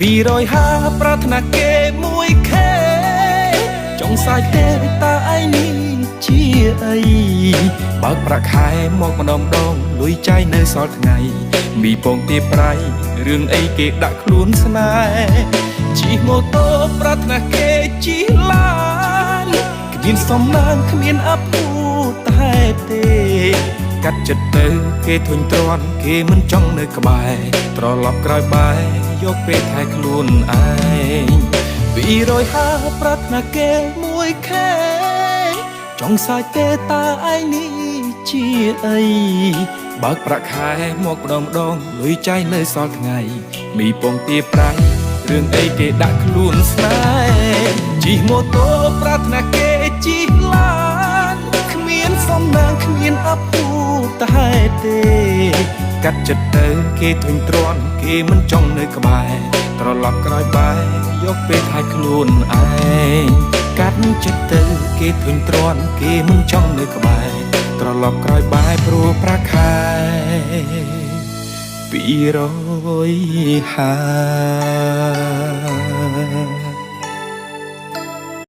250ប្រាថ្នាគេ 1K ចុងសាយទេតើឯងនេះជាអីបើកប្រាក់ខែមកម្ដងម្ដងលុយចាយនៅសល់ថ្ងៃមីពងទាប្រៃរឿងអីគេដាក់ខ្លួនស្នេហ៍ជិះម៉ូតូប្រាថ្នាគេជិះឡានគ្មានសំណាងគ្មានអភូតែទេកាត់ចិត្តទៅគេធុញទ្រាន់គេមិនចង់នៅក្បែរត្រឡប់ក្រោយបែរយកពេលថែខ្លួនឯង250ប្រាថ្នាគេ 1K ចង់សាច់ទេតើឯងនេះជាអីបើកប្រាក់ខែមកម្ដងម្ដងលុយចាយនៅសល់ថ្ងៃមីពងទាប្រៃរឿងអីគេដាក់ខ្លួនស្នេហ៍ជិះម៉ូតូប្រាថ្នាគេជិះឡានគ្មានសំណាងគ្មានអភូតែទេកាត់ចិត្តទៅគេធុញទ្រាន់គេមិនចង់នៅក្បែរត្រឡប់ក្រោយបែរយកពេលថែខ្លួនឯងកាត់ចិត្តទៅគេធុញទ្រាន់គេមិនចង់នៅក្បែរត្រឡប់ក្រោយបែរព្រោះប្រាក់ខែ250។